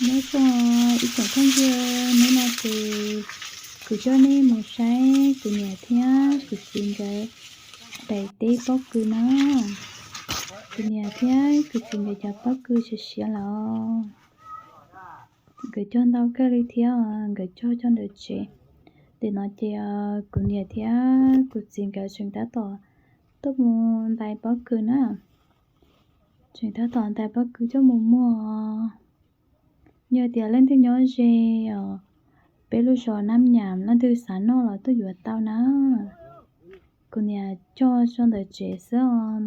Nyob zoo ib tsoom phooj ywg, hnub no ces kuv coj nej mus saib kuv niam thiab kuv txiv nkawd daim teb pob kws na. Kuv niam thiab kuv txiv nkawd cov pob kws siav siav lawm. Nkawd cog ntau kawg li thiab, nkawd cog coj ntawm tsev. Nim no ces kuv niam thiab kuv txiv nkawd tseem tab tom tuaj mus ntais pob kws na. Tseem tab tom ntais pob kws coj mus muag. Yog tias leej twg nyob ze os, peb lub zos Nab Nyam leej twg xav noj los tuaj yuav tau na. Kuv niam cog tso ntawm tsev xwb os.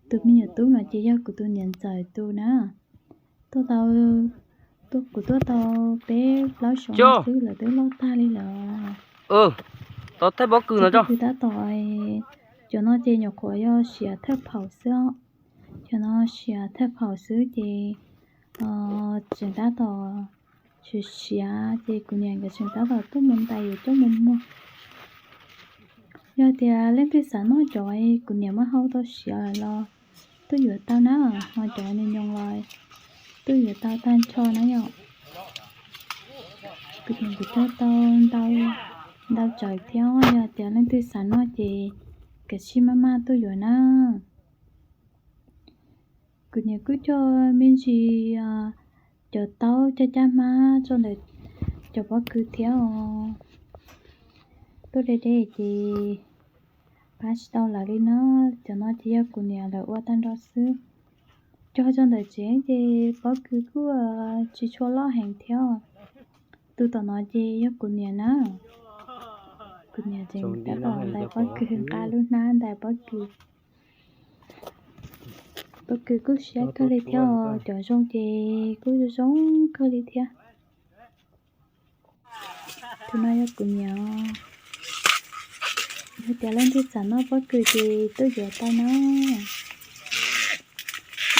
Tus me nyuam tub no ces yog kuv tus niam ntxawm tus na. Tuaj tau, kuv tuaj tau peb plaub xyoos no xwb lawv twb loj tag li lawm. Tau thaij pob kws no, tab tom, cov no ces nyuam qhuav yog siav thawj phaum xwb os. Cov no siav thawj phaum xwb ces tseem tab tom siav siav ces kuv niam nkawd tseem tab tom tuaj mus ntais yuav coj mus muag. Yog tias leej twg xav noj cov kuv niam muab hau tau siav lawm los tuaj yuav tau na, ho cov nyoos nyoos los tuaj yuav tau tag nrho na yom. Kuv niam kuv cog tau ntau, ntau tsawv thiab, yog tias leej twg xav noj ces kav tsij maj maj tuaj yuav na. Kuv niam kuj cog me ntsis cov taub caj caj hmab tso ntawm cov pob kws thiab os. Tuaj deb deb ces pab tsis tau lawv li na. Cov no ces yog kuv niam lawv ua tag nrho xwb. Cog tso ntawm tsev ces pob kws kuj tsis tshua loj heev thiab. Tus tom no ces yog kuv niam na. Kuv niam tseem tab tom ntais pob kws, nqa lub hnab ntais pob kws. Pob kws kuj siab kawg li thiab os, cov zoo ces kuj zoo kawg li thiab. Tus no yog kuv niam. Yog tias leej twg xav noj pob kws ces tuaj yuav tau na.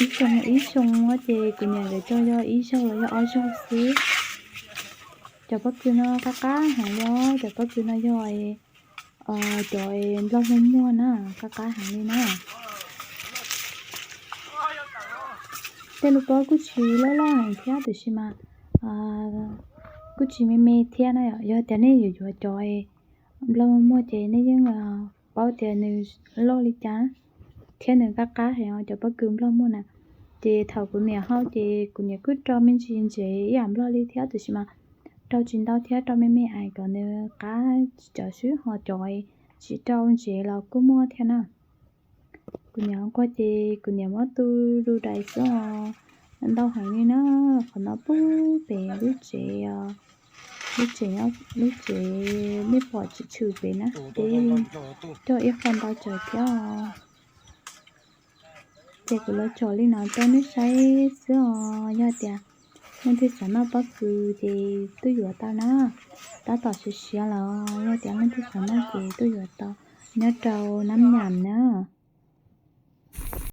Ib xyoo ib xyoo ces kuv niam nkawd cog yog ib zaug los yog ob zaug xwb. Cov pob kws no qab qab heev li, cov pob kws no yog cov nplog muag muag na, qab qab heev li na. Tej lub pob kuj tsis loj loj heev thiab tiam sis mas kuj tsis me me thiab na. Yog tias nej yuav yuav cov nplog muag muag ces nej yeej paub tias nws loj li cas thiab nws qab qab heev os, cov pob kws nplog muag na. Ces thaum kuv niam hau ces kuv niam kuj rau me ntsis ntsev ib yam nplog li thiab tiam sis mas rau tsis ntau thiab, rau me me es kom nws qab tsis tsawv xwb, ho cov tsis rau ntsev los kuj muaj thiab na. Kuv niam nquag ces kuv niam muab tu du dais xwb os, ntau heev li na. Qhov no pub pem lub tsev, lub tsev, lub tsev nej pom tshwm tshwm pem na, ces cog ib qho ntau tsawv thiab os. Ces kuv los tsom li no rau nej saib xwb os. Yog tias leej twg xav noj pob kws ces tuaj yuav tau na. Tab tom siav siav los yog tias leej twg xav noj ces tuaj yuav tau, nyob rau Nab Nyam na.